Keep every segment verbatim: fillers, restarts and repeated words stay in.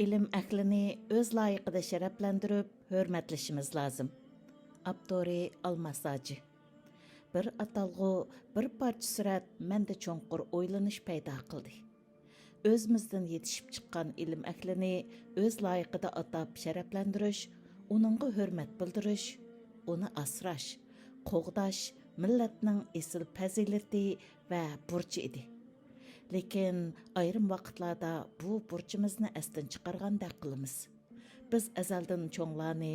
ئىلىم ئەھلىنى ئۆز لايىقىدا شەرەپلەندۈرۈپ، ھۆرمەتلىشىمىز لازىم. ئاپتورى: ئالماس ھاجى. بىر ئاتالغۇ، بىر پارچە سۈرەت مەندە چوڭقۇر ئويلىنىش پەيدا قىلدى. ئۆزىمىزدىن يېتىشىپ چىققان ئىلىم ئەھلىنى ئۆز لايىقىدا ئاتاپ شەرەپلەندۈرۈش، ئۇنىڭغا ھۆرمەت بىلدۈرۈش، ئۇنى ئاسراش، قوغداش مىللەتنىڭ ئېسىل پەزىلىتى ۋە بۇرچى ئىدى. لېكىن ئايرىم ۋاقىتلاردا بۇ بۇرچىمىزنى ئەستىن چىقارغاندەك قىلىمىز. بىز ئەزەلدىن چوڭلارنى،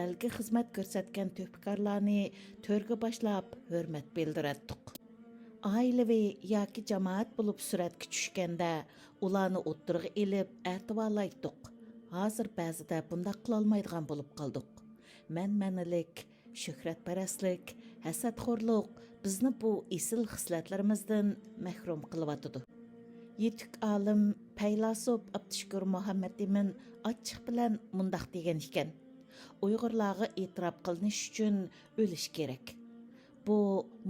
ئەلگە خىزمەت كۆرسەتكەن تۆھپىكارلارنى تۆرگە باشلاپ ھۆرمەت بىلدۈرەتتۇق. ئائىلىۋى ياكى جامائەت بولۇپ سۈرەتكە چۈشكەندە، ئۇلارنى ئوتتۇرىغا ئېلىپ ئەتىۋارلايتتۇق. ھازىر بەزىدە بۇنداق قىلالمايدىغان بولۇپ قالدۇق. مەنمەنىلىك، شۆھرەتپەرەسلىك، ھەسەتخورلۇق بىزنى بۇ ئېسىل خىسلەتلىرىمىزدىن مەھرۇم قىلىۋاتىدۇ. يېتۈك ئالىم، پەيلاسوپ ئابدۇشۈكۈر مۇھەممەتئىمىن ئاچچىق بىلەن مۇنداق دېگەن ئىكەن: «ئۇيغۇرلارغا ئېتىراپ قىلىنىش ئۈچۈن ئۆلۈش كېرەك.» بۇ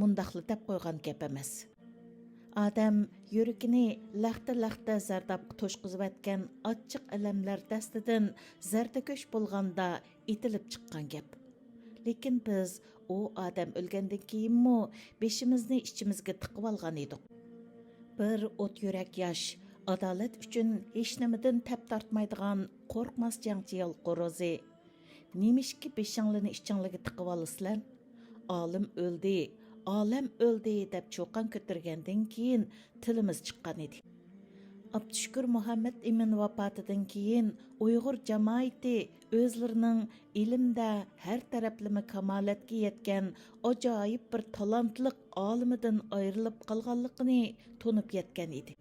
مۇنداقلا دەپ قويغان گەپ ئەمەس. ئادەم يۈرىكىنى لەختە-لەختە زەردابقا توشقۇزۇۋەتكەن ئاچچىق ئەلەملەر دەستىدىن زەردىكەش بولغاندا ئېتىلىپ چىققان گەپ. لېكىن بىز ئۇ ئادەم ئۆلگەندىن كېيىنمۇ بېشىمىزنى ئىچىمىزگە تىقىۋالغان ئىدۇق. بىر ئوت يۈرەك ياش، ئادالەت ئۈچۈن ھېچنېمىدىن تەپ تارتمايدىغان قورقماس جەڭچى يالقۇن روزى: «نېمىشقا بېشىڭلىنى ئىچىڭلىگە تىقىۋالىسىلەر؟ ئالىم ئۆلدى، ئالەم ئۆلدى» دەپ چۇقان كۆتۈرگەندىن كېيىن تىلىمىز چىققان ئىدى. ئابدۇشۈكۈر مۇھەممەتئىمىن ۋاپاتىدىن كېيىن ئۇيغۇر جامائىتى ئۆزلىرىنىڭ ئىلىمدە ھەر تەرەپلىمە كامالەتكە يەتكەن ئاجايىپ بىر تالانتلىق ئالىمىدىن ئايرىلىپ قالغانلىقىنى تونۇپ يەتكەن ئىدى.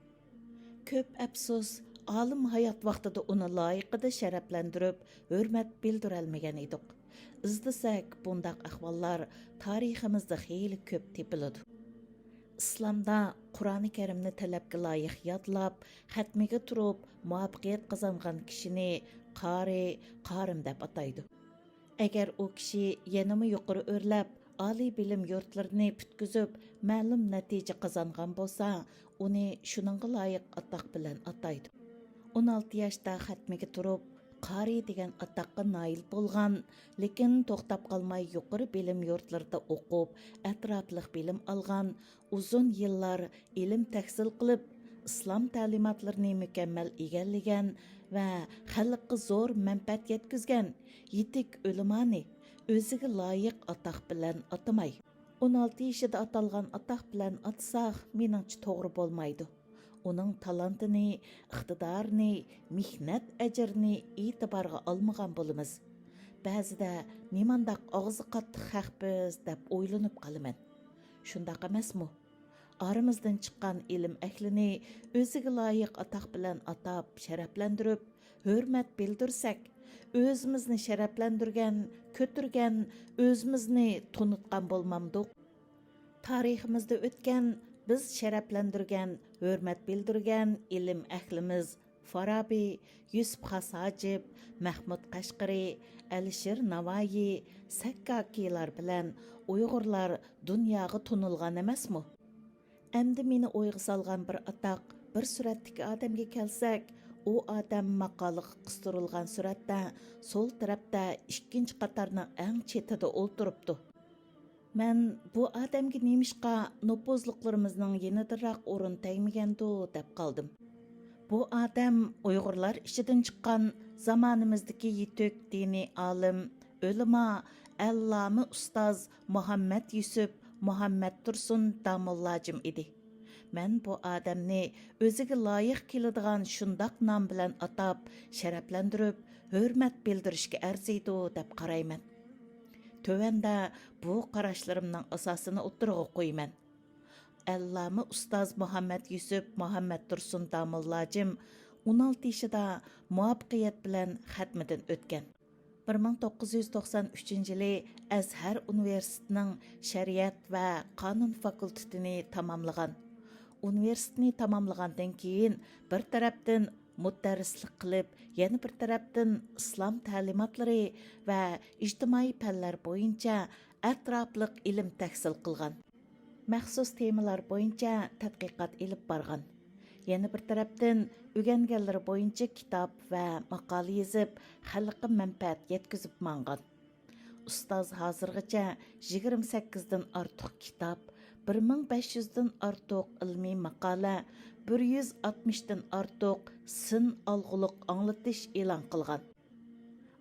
كۆپ ئەپسۇس، ئالىم ھايات ۋاقتىدا ئۇنى لايىقىدا شەرەپلەندۈرۈپ، ھۆرمەت بىلدۈرەلمىگەن ئىدۇق. ئىزدىسەك، بۇنداق ئەھۋاللار تارىخىمىزدا خېلى كۆپ تېپىلىدۇ. ئىسلامدا قۇرئانى كەرىمنى تەلەپكە لايىق يادلاپ، خەتمىگە تۇرۇپ، مۇۋەپپەقىيەت قازانغان كىشىنى قارى، قارىم دەپ ئاتايدۇ. ئەگەر ئۇ كىشى يەنىمۇ يۇقىرى ئۆرلەپ، ئالىي بىلىم يۇرتلىرىنى پۈتكۈزۈپ، مەلۇم نەتىجە قازانغان بولسا، ئۇنى شۇنىڭغا لايىق ئاتاق بىلەن ئاتايدۇ. ئون ئالتە ياشتا خەتمىگە تۇرۇپ، قارى دېگەن ئاتاققا نايىل بولغان، لېكىن توختاپ قالماي يۇقىرى بىلىم يۇرتلىرىدا ئوقۇپ، ئەتراپلىق بىلىم ئالغان، ئۇزۇن يىللار ئىلىم تەھسىل قىلىپ، ئىسلام تەلىماتلىرىنى مۇكەممەل ئىگىلىگەن ۋە خەلققە زور مەنپەئەت يەتكۈزگەن يېتىك ئۆلىمانى ئۆزىگە لايىق ئاتاق بىلەن ئاتىماي، ئون ئالتە يېشىدا ئاتالغان ئاتاق بىلەن ئاتىساق، مېنىڭچە توغرا بولمايدۇ. ئۇنىڭ تالانتىنى، ئىقتىدارىنى، مېھنەت ئەجرىنى ئېتىبارغا ئالمىغان بولىمىز. بەزىدە نېمانداق ئاغزى قاتتىق خەقپىز دەپ ئويلىنىپ قالىمەن. شۇنداق ئەمەسمۇ؟ ئارىمىزدىن چىققان ئىلىم ئەھلىنى ئۆزىگە لايىق ئاتاق بىلەن ئاتاپ، شەرەپلەندۈرۈپ، ھۆرمەت بىلدۈرسەك، ئۆزىمىزنى شەرەپلەندۈرگەن، كۆتۈرگەن، ئۆزىمىزنى تونۇتقان بولمامدۇق؟ تارىخىمىزدا ئۆتكەن، بىز شەرەپلەندۈرگەن، ھۆرمەت بىلدۈرگەن ئىلىم ئەھلىمىز فارابى، يۈسۈپ خاس ھاجىپ، مەھمۇد قەشقىرى، ئەلىشىر ناۋايى، سەككاكىلار بىلەن ئۇيغۇرلار دۇنياغا تونۇلغان ئەمەسمۇ؟ ئەمدى مېنى ئويغا سالغان بىر ئاتاق، بىر سۈرەتتىكى ئادەمگە كەلسەك، ئۇ ئادەم ماقالىغا قىستۇرۇلغان سۈرەتتە سول تەرەپتە ئىككىنچى قاتارنىڭ ئەڭ چېتىدە ئولتۇرۇپتۇ. مەن بۇ ئادەمگە نېمىشقا نوپۇزلۇقلىرىمىزنىڭ يېنىدىراق ئورۇن تەگمىگەندۇ دەپ قالدىم. بۇ ئادەم ئۇيغۇرلار ئىچىدىن چىققان زامانىمىزدىكى يېتۈك دىنىي ئالىم، ئۆلىما، ئەللامە ئۇستاز مۇھەممەد يۈسۈپ مۇھەممەد تۇرسۇن داموللاجىم ئىدى. مەن بۇ ئادەمنى ئۆزىگە لايىق كېلىدىغان شۇنداق نام بىلەن ئاتاپ، شەرەپلەندۈرۈپ، ھۆرمەت بىلدۈرۈشكە ئەرزىيدۇ دەپ قارايمەن. تۆۋەندە بۇ قاراشلىرىمنىڭ ئاساسىنى ئوتتۇرىغا قويىمەن. ئەللامە ئۇستاز مۇھەممەد يۈسۈپ مۇھەممەد تۇرسۇن داموللاجىم ئون ئالتە يېشىدا مۇۋەپپەقىيەت بىلەن خەتمىدىن ئۆتكەن. بىر مىڭ توققۇز يۈز توقسان ئۈچىنچى يىلى ئەزھەر ئۇنىۋېرسىتېتىنىڭ شەرىئەت ۋە قانۇن فاكۇلتېتىنى تاماملىغان. ئۇنىۋېرسىتېتنى تاماملىغاندىن كېيىن، بىر تەرەپتىن مۇدەررىسلىك قىلىپ، يەنە بىر تەرەپتىن ئىسلام تەلىماتلىرى ۋە ئىجتىمائىي پەنلەر بويىچە ئەتراپلىق ئىلىم تەھسىل قىلغان. مەخسۇس تېمىلار بويىچە تەتقىقات ئېلىپ بارغان. يەنە بىر تەرەپتىن، ئۆگەنگەنلىرى بويىچە كىتاب ۋە ماقالە يېزىپ، خەلققە مەنپەئەت يەتكۈزۈپ ماڭغان. ئۇستاز ھازىرغىچە يىگىرمە سەككىزدىن ئارتۇق كىتاب، بىر مىڭ بەش يۈزدىن ئارتۇق ئىلمىي ماقالە، بىر يۈز ئاتمىشتىن ئارتۇق سىن ئالغۇلۇق ئاڭلىتىش ئېلان قىلغان.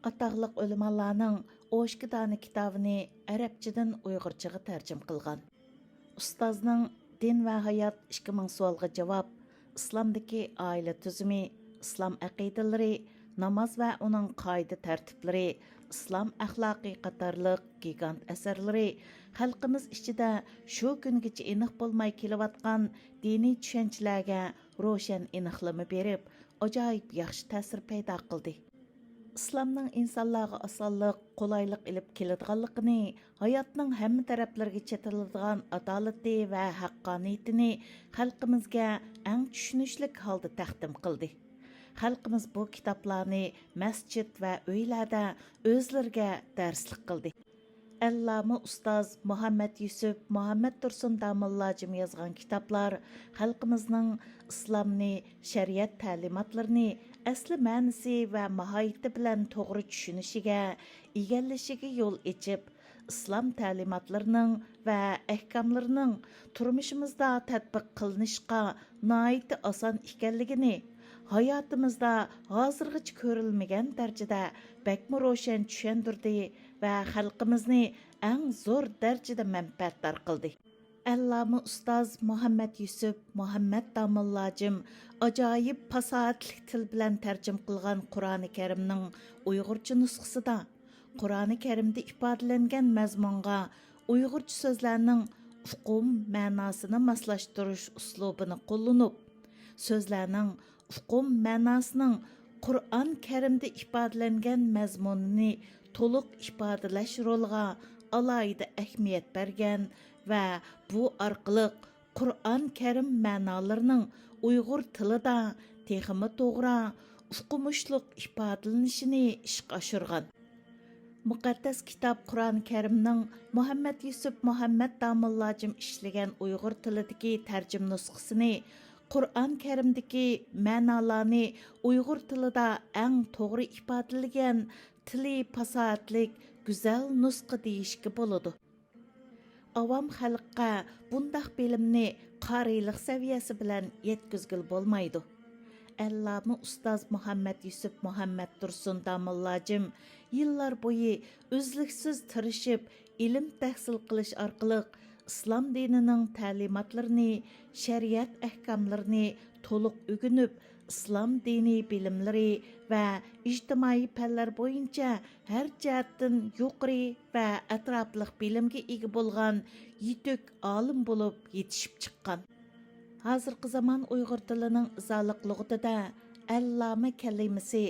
ئاتاقلىق ئۆلىمالارنىڭ ئوشۇكىدانە كىتابىنى ئەرەبچىدىن ئۇيغۇرچىغا تەرجىمە قىلغان. ئۇستازنىڭ دىن ۋە ھايات ئىككى مىڭ سوئالغا جاۋاب، ئىسلامدىكى ئائىلە تۈزۈمى، ئىسلام ئەقىدىلىرى، ناماز ۋە ئۇنىڭ قائىدە-تەرتىپلىرى، ئىسلام ئەخلاقى قاتارلىق گىگانت ئەسەرلىرى خەلقىمىز ئىچىدە شۇ كۈنگىچە ئېنىق بولماي كېلىۋاتقان دىنىي چۈشەنچىلەرگە روشەن ئېنىقلىما بېرىپ، ئاجايىپ ياخشى تەسىر پەيدا قىلدى. ئىسلامنىڭ ئىنسانلارغا ئاسانلىق، قولايلىق ئېلىپ كېلىدىغانلىقىنى، ھاياتنىڭ ھەممە تەرەپلىرىگە چېتىلىدىغان ئادالىتى ۋە ھەققانىيىتىنى خەلقىمىزگە ئەڭ چۈشىنىشلىك ھالدا تەقدىم قىلدى. خەلقىمىز بۇ كىتابلارنى مەسچىت ۋە ئۆيلەردە ئۆزلىرىگە دەرسلىك قىلدى. ئەللامە ئۇستاز مۇھەممەد يۈسۈپ مۇھەممەد تۇرسۇن داموللاجىم يازغان كىتابلار خەلقىمىزنىڭ ئىسلامنى، شەرىئەت تەلىماتلىرىنى ئەسلى مەنىسى ۋە ماھىيىتى بىلەن توغرا چۈشىنىشىگە، ئىگىلىشىگە يول ئېچىپ، ئىسلام تەلىماتلىرىنىڭ ۋە ئەھكاملىرىنىڭ تۇرمۇشىمىزدا تەتبىق قىلىنىشقا ناھايىتى ئاسان ئىكەنلىكىنى، ھاياتىمىزدا ھازىرغىچە كۆرۈلمىگەن دەرىجىدە بەكمۇ روشەن چۈشەندۈردى ۋە خەلقىمىزنى ئەڭ زور دەرىجىدە مەنپەئەتدار قىلدى. ئەللامە ئۇستاز مۇھەممەد يۈسۈپ مۇھەممەد داموللاجىم ئاجايىپ پاساھەتلىك تىل بىلەن تەرجىمە قىلغان قۇرئانى كەرىمنىڭ ئۇيغۇرچە نۇسخىسىدا، قۇرئانى كەرىمدە ئىپادىلەنگەن مەزمۇنغا ئۇيغۇرچە سۆزلەرنىڭ ئۇقۇم مەناسىنى ماسلاشتۇرۇش ئۇسلۇبىنى قوللىنىپ، سۆزلەرنىڭ ئۇقۇم مەناسىنىڭ قۇرئان كەرىمدە ئىپادىلەنگەن مەزمۇنىنى تولۇق ئىپادىلەش رولىغا ئالاھىدە ئەھمىيەت بەرگەن ۋە بۇ ئارقىلىق قۇرئان كەرىم مەنالىرىنىڭ ئۇيغۇر تىلىدا تېخىمۇ توغرا، ئۇقمۇشلۇق ئىپادىلىنىشىنى ئىشقا ئاشۇرغان. مۇقەددەس كىتاب قۇرئان كەرىمنىڭ مۇھەممەد يۈسۈپ مۇھەممەد داموللاجىم ئىشلىگەن ئۇيغۇر تىلىدىكى تەرجىمە نۇسخىسىنى، قۇرئان كەرىمدىكى مەنالارنى ئۇيغۇر تىلىدا ئەڭ توغرا ئىپادىلىگەن تىلى پاساھەتلىك، گۈزەل نۇسخا دېيىشكە بولىدۇ. ئاۋام خەلققە بۇنداق بىلىمنى قارىيلىق سەۋىيەسى بىلەن يەتكۈزگىلى بولمايدۇ. ئەللامە ئۇستاز مۇھەممەد يۈسۈپ مۇھەممەد تۇرسۇن داموللاجىم يىللار بويى ئۈزلۈكسىز تىرىشىپ، ئىلىم تەھسىل قىلىش ئارقىلىق ئىسلام دىنىنىڭ تەلىماتلىرىنى، شەرىئەت ئەھكاملىرىنى تولۇق ئۆگىنىپ، ئىسلام دىنىي بىلىملىرى ۋە ئىجتىمائىي پەنلەر بويىچە ھەر جەھەتتىن يۇقىرى ۋە ئەتراپلىق بىلىمگە ئىگە بولغان يېتۈك ئالىم بولۇپ يېتىشىپ چىققان. ھازىرقى زامان ئۇيغۇر تىلىنىڭ ئىزالىق لۇغىتىدە ئەللامە كەلىمىسى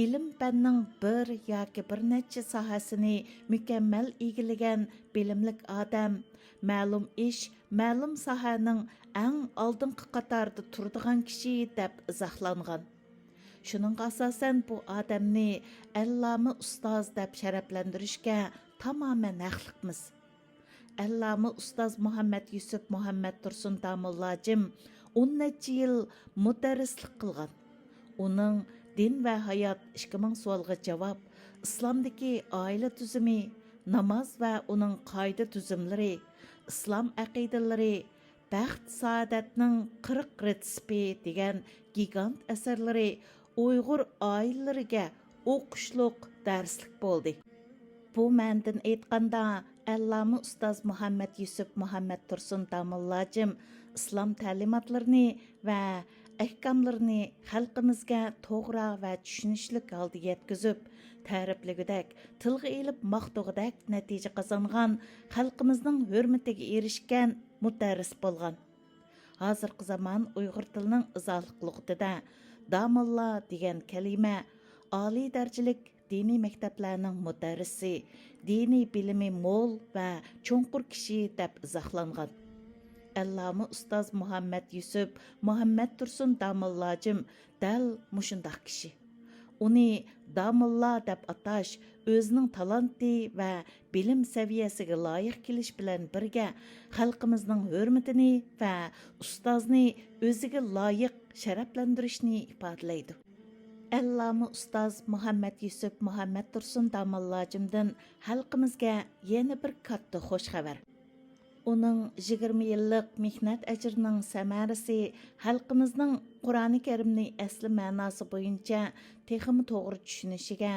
ئىلىم-پەننىڭ بىر ياكى بىر نەچچە ساھەسىنى مۇكەممەل ئىگىلىگەن بىلىملىك ئادەم، مەلۇم ئىش، مەلۇم ساھەنىڭ ئەڭ ئالدىنقى قاتاردا تۇرىدىغان كىشى دەپ ئىزاھلانغان. شۇنىڭغا ئاساسەن بۇ ئادەمنى ئەللامە ئۇستاز دەپ شەرەپلەندۈرۈشكە تامامەن ھەقلىقمىز. ئەللامە ئۇستاز مۇھەممەد يۈسۈپ مۇھەممەد تۇرسۇن داموللاجىم ئون نەچچە يىل مۇدەررىسلىك قىلغان. ئۇنىڭ دىن ۋە ھايات ئىككى مىڭ سوئالغا جاۋاب، ئىسلامدىكى ئائىلە تۈزۈمى، ناماز ۋە ئۇنىڭ قائىدە تۈزۈملىرى، ئىسلام ئەقىدىلىرى، بەخت سائادەتنىڭ قىرىق رېتسېپى دېگەن گىگانت ئەسەرلىرى ئۇيغۇر ئائىلىلىرىگە ئوقۇشلۇق دەرسلىك بولدى. بۇ مەنىدىن ئېيتقاندا، ئەللامە ئۇستاز مۇھەممەد يۈسۈپ مۇھەممەد تۇرسۇن داموللاجىم ئىسلام تەلىماتلىرىنى ۋە ئەھكاملىرىنى خەلقىمىزگە توغرا ۋە چۈشىنىشلىك ھالدا يەتكۈزۈپ، تەرىپلىگۈدەك، تىلغا ئېلىپ ماختىغۇدەك نەتىجە قازانغان، خەلقىمىزنىڭ ھۆرمىتىگە ئېرىشكەن مۇدەررىس بولغان. ھازىرقى زامان ئۇيغۇر تىلىنىڭ ئىزالىق لۇغىتىدە داموللا دېگەن كەلىمە ئالىي دەرىجىلىك دىنىي مەكتەپلەرنىڭ مۇدەررىسى، دىنىي بىلىمى مول ۋە چوڭقۇر كىشى دەپ ئىزاھلانغان. ئەللامە ئۇستاز مۇھەممەد يۈسۈپ مۇھەممەد تۇرسۇن داموللاجىم دەل مۇشۇنداق كىشى. ئۇنى داموللا دەپ ئاتاش ئۆزىنىڭ تالانتى ۋە بىلىم سەۋىيەسىگە لايىق كېلىش بىلەن بىرگە، خەلقىمىزنىڭ ھۆرمىتىنى ۋە ئۇستازنى ئۆزىگە لايىق شەرەپلەندۈرۈشنى ئىپادىلەيدۇ. ئەللامە ئۇستاز مۇھەممەد يۈسۈپ مۇھەممەد تۇرسۇن داموللاجىمدىن خەلقىمىزگە يەنە بىر كاتتا خۇش خەۋەر. ئۇنىڭ يىگىرمە يىللىق مېھنەت ئەجرىنىڭ سەمەرىسى خەلقىمىزنىڭ قۇرئانى كەرىمنى ئەسلى مەناسى بويىچە تېخىمۇ توغرا چۈشىنىشىگە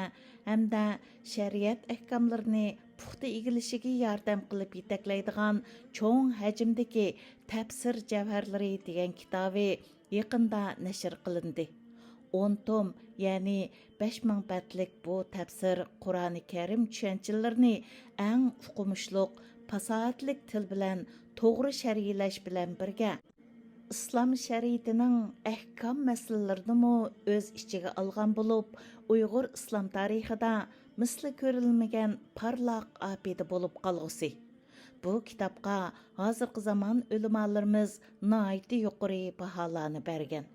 ھەمدە شەرىئەت ئەھكاملىرىنى پۇختا ئىگىلىشىگە ياردەم قىلىپ يېتەكلەيدىغان چوڭ ھەجىمدىكى تەپسىر جەۋھەرلىرى دېگەن كىتابى يېقىندا نەشر قىلىندى. ئون توم، يەنى بەش مىڭ بەتلىك بۇ تەپسىر قۇرئانى كەرىم چۈشەنچىلىرىنى ئەڭ ئۇقۇمۇشلۇق، پاساھەتلىك تىل بىلەن توغرا شەرھلەش بىلەن بىرگە، ئىسلام شەرىئىتىنىڭ ئەھكام مەسىلىلىرىنىمۇ ئۆز ئىچىگە ئالغان بولۇپ، ئۇيغۇر ئىسلام تارىخىدا مىسلى كۆرۈلمىگەن پارلاق ئابىدە بولۇپ قالغۇسى. بۇ كىتابقا ھازىرقى زامان ئۆلىمالىرىمىز ناھايىتى يۇقىرى باھالارنى بەرگەن.